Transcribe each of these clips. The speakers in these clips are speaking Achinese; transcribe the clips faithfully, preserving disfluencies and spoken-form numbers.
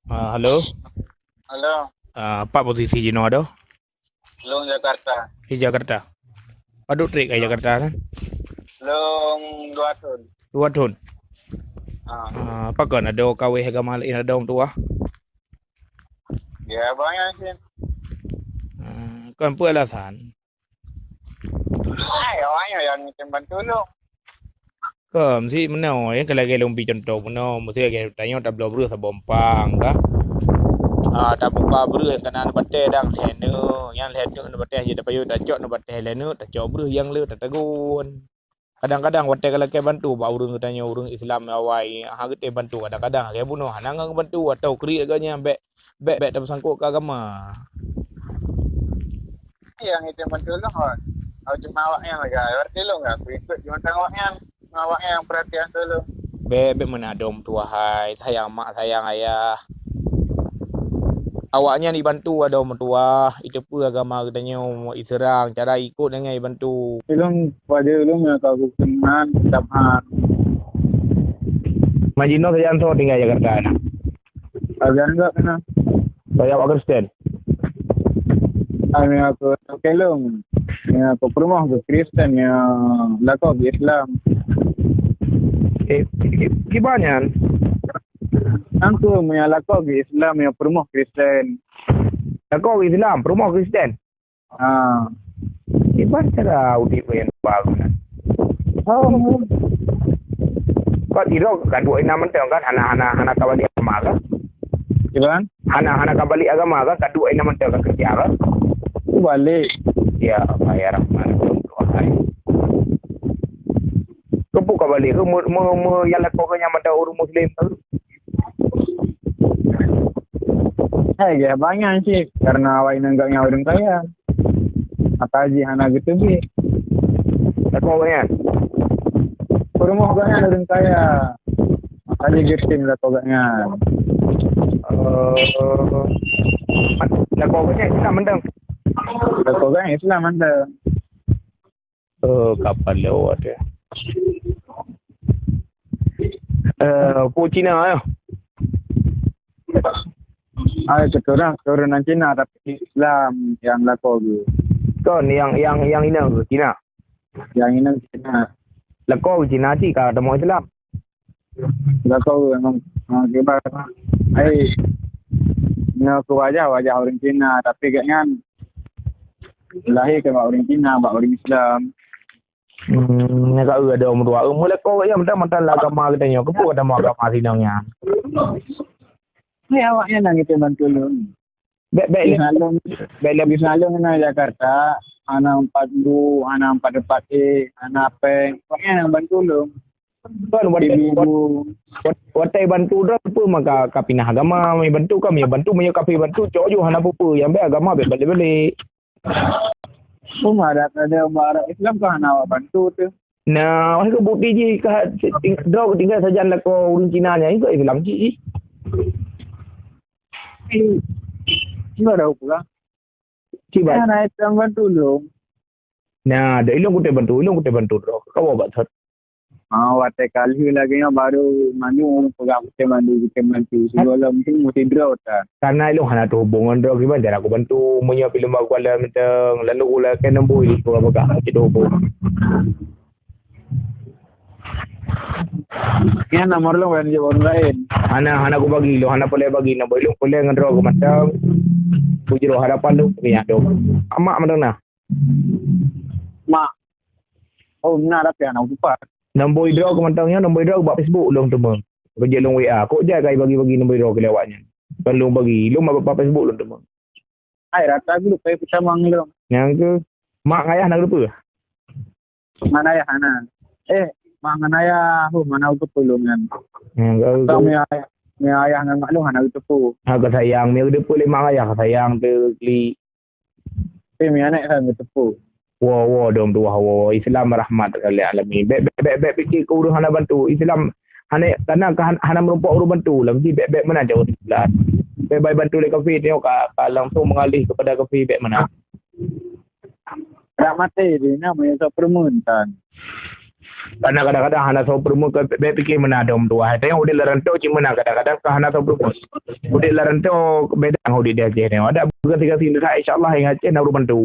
Ah, halo. Halo. Ah, pat posisi jinoe tu? Lôn Jakarta. Di Jakarta. Padum trép ka Jakarta kan? Lôn dua thon. Dua thon. Ah. Ah, pakon adoe kaweh agama laén adoe meutuwah? Ya, banyak sih. Ah, kon peue alasan? Hai, awaknyan yang minta bantu lôn. Kon si meunoe, ya, kalau lagèe lôn bri contoh meunoe, meusti lagèe tanyoe tabloe breuh saboh empang, ka. Ah, tabuka breuh kana neubatèe dang lhèe neuk, nyang lhèe neuk neubatèe jih tapayoh tacok neubatèe lhèe neuk, tacok breuh nyang le tategun. Kadang-kadang watèe ka lakèe bantu bak ureueng geutanyoe, ureueng Islam awai, ha geutem bantu, kadang-kadang lagèe bunoe hana ngon bantu atau kriet geuh nyan bèk, bèk, bèk tapeusangkot keu agama. Nyang itu bantu lôn hon. Au cuma awaknyan lagèe, berarti lôn enggak ikut jimantang awaknyan. Awaknyan yang perhatian dulu. Bèk, bèk meunan dong meutuwah hai, sayang mak, sayang ayah. Awaknyan ibantu adoe meutuwah, iteupeue agama geutanyoe, iseurang, cara ikot nyan ibantu. Ulôn pada ulôn nyang ka geukeunong kitab han. Majinoe sajan soe tinggai Jakarta na? Sajan gak kena. Saya awak Kristen. Kami aku kelong. Ya, aku perumoh ke Kristen ya, lakoe ke Islam. Eh, ki-, ki-, kiban nyan? Angku meunyo lakoe geuh Islam, ya peurumoh Kristen. Lakoe geuh Islam, peurumoh Kristen? Ha. Kiban cara udép nyang baru nyan? Oh. Kon sidroe ka duek inan mantong kan, hana, hana, hana ka balik agama kan? Kiban? Hana, hana ka balik agama kan, ka duek inan mantong ka keureuja kan? Ku balik. Ya Allah, ya Rahman, Tuhan. Keupeue ka balik? Keu me-, me-, me-, nyang lakoe geuh nyan mantong ureueng Muslim tu? Hai, ya, banyak sih, karena awak inong gak nyawa ureueng kaya. Maka jih hana geuteubiet. Lakoe geuh nyan? Peurumoh geuh nyan ureueng kaya. Maka jih geutem lakoe geuh nyan. Eh, lakoe geuh nyan Islam mantong? Lakoe geuh nyan Islam mantong. Oh, kapal lewat ya. Eh, peue Cina ya? Ah, keturunan, keturunan Cina tapi Islam yang lakoe geuh. Kon yang, yang, yang inong geuh Cina? Yang inong Cina. Lakoe geuh Cina cit ka tamong Islam. Lakoe memang, memang kiban. Hai, nyoe keu wajah, wajah ureueng Cina, tapi gobnyan lahé keu bak ureueng Cina, bak ureueng Islam. Hmm, nyan ka eu ada ureueng dua. Meulakoe gobnyan mantong, mantong lam agama geutanyoe. Keupeue gata meu agama sinong nyan? Hai, awaknyan nyang geutem bantu lôn. Bèk, bèk lé. Di salon, bèk lé. Di salon na Jakarta, hana empat bu, hana empat, empat e, hana pèng. Awaknyan nyang bantu lôn. Kon wat-, ibu-ibu. Wat-, watèe bantu droe peue maka ka pinah agama, meubantu ka, meubantu, meunyoe ka pi bantu, cok ju hana peue-peue, nyang bèk agama bèk balek-balek. Cuma ada, ada barang Islam ka hana awak bantu tu. Nah, wah keu bukti jih ka ting-, droe tinggai sajan lakoe ureueng Cina nyan, ikot Islam cit jih. Cuma dah pulang. Cit, Bang. Nah, naik tambah tulung. Nah, dah ilong kutai bantu, ilong kutai bantu droe. Kawa bak thot. Ah, watèe ka lheueh lagèe nyan baru manyueng ureueng peugah kutai bantu, kutai bantu. Sebelum tu mesti droe ta. Karena ilong hana teuhubung ngon droe, kiban cara kubantu. Meunyoe pih lôn ba Kuala mantong, lalu ulèe keu nombor ilong peugah-peugah, mesti teuhubung. Nyan nomor lôn ban jaweueb ureueng laén. Hana, hana kubagi, lôn hana peureulèe bagi nombor lôn, peureulèe ngon droe keu mantong. Bujroh harapan lôn, nyan tu. Amak mantong na. Mak. Oh, na tapi hana kutupat. Nombor droe keu mantong nyan, nombor droe bak Facebook lôn teumé. Keu jeuet lôn W A. Kok jai ka bagi-bagi nombor droe keu lé awaknyan. Ban lôn bagi, lôn bak, bak Facebook lôn teumé. Hai, rata group, hai, peutamang lôn. Nyang keu mak ngon ayah na geuteupeue? Mak ngon ayah hana. Eh, mak ngon ayah, huh, mana geuteupeue lôn nyan. Nyang keu, atau keu mi ayah, mi ayah ngon mak lôn hana geuteupeue. Ha, ka sayang, mi geuteupeue lé mak ngon ayah, ka sayang teu klik. Tapi mi aneuk kan geuteupeue. Wo, wo, dom tuwah, wo, wo. Islam rahmat lil alamin. Bèk, bèk, bèk, bèk pikir keu ureueng hana bantu. Islam hana, kana ka han-, hana meurumpok ureueng bantu. Lam ji bèk, bèk meunan jaroe siblah. Bèk bai bantu lé kafé, tengok ka, ka langsung mengalih kepada kafé, bèk meunan. Dak maté di na meunyoe sok peureumeun tan. Karena kadang-kadang hana soe peurumoh, ka bèk pikir meunan dong dua. Tengok udép lam rantau cit meunan, kadang-kadang ka hana soe peurumoh. Udép lam rantau beda ngon udép di Aceh nyoe. Ada berganti-ganti, insya Allah nyang Aceh na ureueng bantu.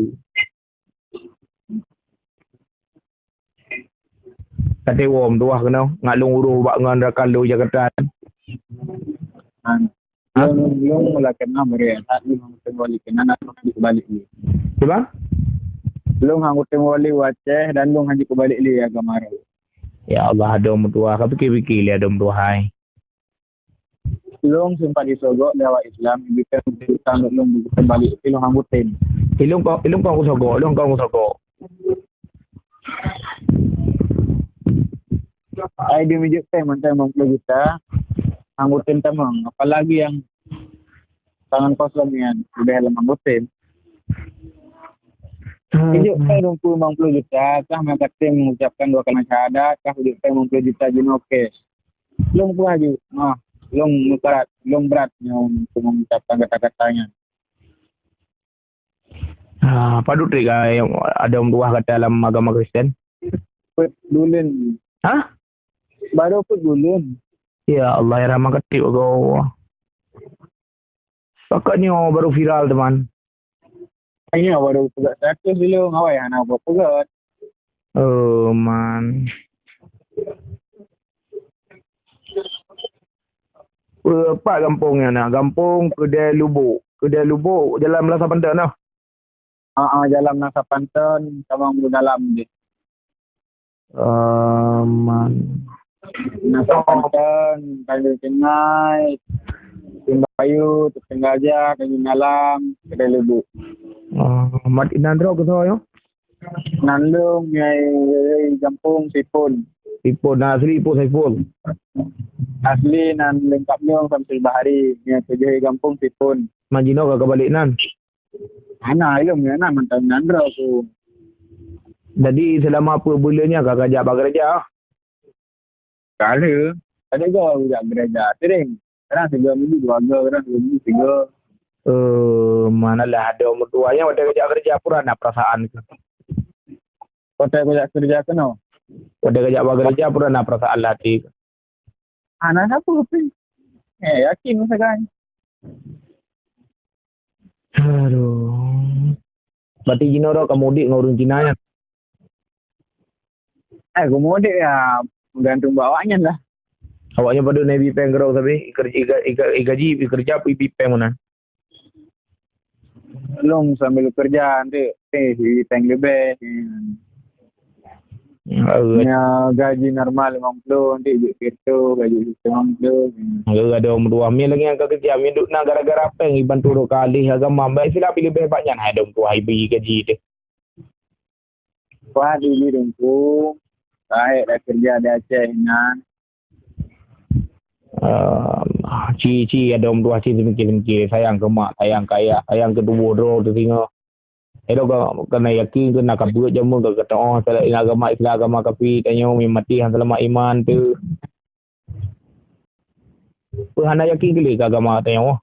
Ka teuwoe meutuwah keunoe, ngat lôn uroe bak ngon rakan lôn Jakarta. Lôn, lôn lakèe na meureuh, that lôn hana teupeue balik, keunan lôn hana teupeue balik lé. Cuba? Lôn hana teupeue balik u Aceh dan lôn hana teupeue balik lé agama lôn. Ya Allah, adoe meutuwah, ka pike-pike lé adoe meutuwah hai. Lôn sempat disogok lé awak Islam, di utang lôn, lôn balik, tapi lôn hana tem. Ilôn kon, ilôn kon kusogok, ilôn kon kusogok. Ai di mijek tem mantong lima puluh juta, hana tem tamong. Apalagi nyang tangan kosong nyan, leubeh lom hana tem. Mijek tem lima puluh juta, kah maka tem mengucapkan dua kalimat syahadat, kah mijek tem lima puluh juta jinoe cash. Lôn peugah ju, ah, lôn meukarat, lôn brat nyoe untuk mengucapkan kata-kata nyan. Ah, padub trép ka adoe meutuwah gata lam agama Kristen? Peuet buleuen. Hah? Baru peuet buleuen. Ya Allah, ya Rahman, ka trép agoe. Pakon nyoe baru viral, teuma. Nyoe baru peugah status dulu, awai hana buet peugah. Oh, man. Pe-, pat gampông nyan na? Gampông Keudè Lubok. Keudè Lubok, jalan Meunasah Panton noh. Ha, ha, jalan Meunasah Panton, tamong u dalam jih. Aman. Meunasah Panton, Tanjong Cengai, Simpang Payu, Teupeung Gajah, Tanjong Dalam, Keudè Lubok. Oh, mat inan droe keusoe nyoe? Nan lôn nyang gampông Sipon. Sipon, nan asli Ipon Saiful? Asli nan lengkap nyoe Samsul Bahari, nyang keujeuet gampông Sipon. Man jinoe ka, ka balek nan? Hana, ilôn nyan na mantong nan droe ku. Jadi, seulama peuet buleuen nyan ka, ka jak bak geureja? Ka lheueh. Ka lheueh jak geureja. Sering. Kadang tiga minggu dua go, kadang tiga minggu tiga. Eh, manalah adoe meutuwah. Nyan watèe ka jak geureja pura na peurasaan kah? Watèe ka jak geureja keunoe? Watèe ka jak bak geureja pura na peurasaan lam até kah? Hana sapeue pih. Eh, yakin masa kan. Aduh. Berarti jinoe droe ka mudik ngon ureueng Cina nyan? Eh, ka mudik ya, meugantung bak awak nyan lah. Awak nyan padub na ibi péng keu droe sabe, iker-, iga-, iga-, igaji, ikerja, ibi péng meunan? Lôn sambil keureuja, nanti, eh, ibi péng leubeh. Hmm, eh. Nya gaji normal limong ploh, nanti jeuet sireutôh, gaji sireutôh limong ploh. Hmm. Adoe meutuwah, mi lagèe nyang ka keureuja, mi duek na gara-gara péng ibantu droe ka alih agama. Bèk silap leubeh bak nyan, hai adoe meutuwah, ibi gaji teuh. Wah, di Teungku, rayeuk dah keureuja di Aceh inan. Ah, ci, ci, adoe meutuwah ci, teumikir-mikir, sayang keu mak, sayang keu ayah, sayang keu tuboh droe teuh singoh. Ilôn ka, ka na yakin keu na ka beuet jameun ka, ka teu'oh, agama Islam, agama kafé, tanyoe meumaté han seulamat iman teuh. Peue hana yakin keu lé keu agama tanyoe?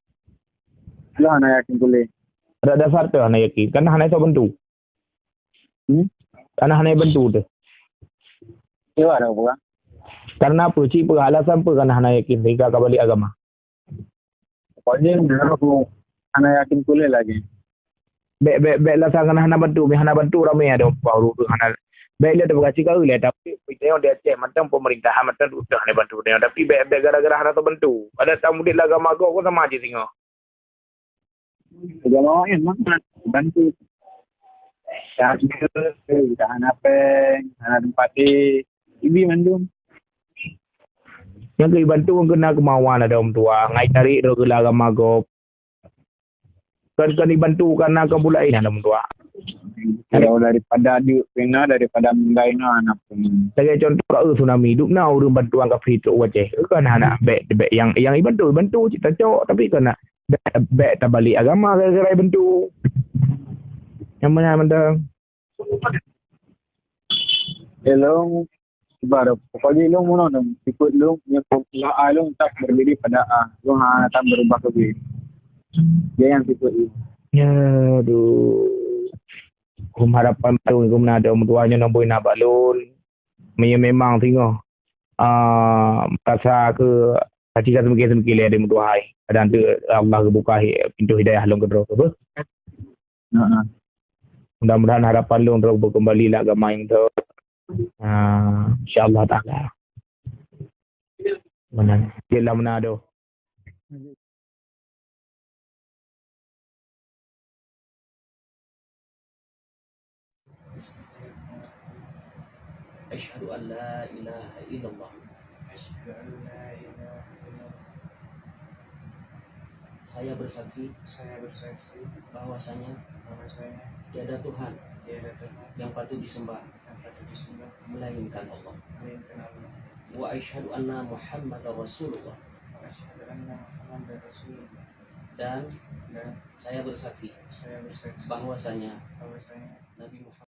Lôn hana yakin keu lé. Adak dasar teuh hana yakin, kan hana soe bantu. Hmm? Karena hana bantu teuh. Iwa dah bukan. Karena apa? Cik, peue alasan peue karena hana yakin sehingga ka balek agama? Pokoknya, menurut aku, hana yakin keu lé lagi. Bèk, bèk, bèk alasan karena hana bantu, mi hana bantu ramé adoe meutuwah ureueng hana. Bèk lé teupeugah cit ka lé, tapi tanyoe di Aceh mantong pemerintahan mantong duek hana bantu tanyoe. Tapi bèk, bèk gara-gara hana teubantu. Adak tamudik lam agama gob sama aja singoh. Agama laén mangat bantu. Dah ada, dah hana péng, hana teumpat deh. Ibi mandum. Nyang keu ibantu keu na keumawan adoe meutuwah, ngai tarék droe keu lam agama gob. Kan, kan ibantu kana ka pula inan adoe meutuwah. Kalau daripada duek pih na, daripada meugai na, hana pun. Lagèe contoh ka, eh, tsunami, duek na ureueng bantuan kafé trok u Aceh. Kan hana, bèk, bèk nyang, nyang ibantu, ibantu cit tacok, tapi kan na Bèk, bèk tabalek agama gara-gara ibantu. Nyang meunan mantong. Eh, lôn, kiban, pokok jih lôn meunoe, sifeuet lôn, nyang pokok A lôn tetap berdiri pada A. Lôn hana akan berubah lagi. Dia yang sifeuet lôn. Ya, aduh. Kum harapan baru kum na adoe meutuwah nyoe na bui na bak lôn. meunyoe memang singoh, ah, rasa keu hati ka seumike-seumike lé ada meutuhai, dan tu Allah geubuka hi-, pintoe hidayah lôn keudroe tu. Mudah-mudahan harapan lôn droe beukeumbali lam agama nyang beutôi. Ah, insya Allah Taala. Meunan. Jelah meunan doh. Asyhadu an la ilaha illallah. Asyhadu an la ilaha illallah. Saya bersaksi Saya bersaksi bahwasanya bahwasanya tiada Tuhan tiada Tuhan yang patut disembah yang patut disembah melainkan Allah. Melainkan Allah. Wa asyhadu anna Muhammadar Rasulullah. Wa asyhadu anna Muhammadar Rasulullah. Dan Dan saya bersaksi saya bersaksi bahwasanya bahwasanya Nabi Muhammad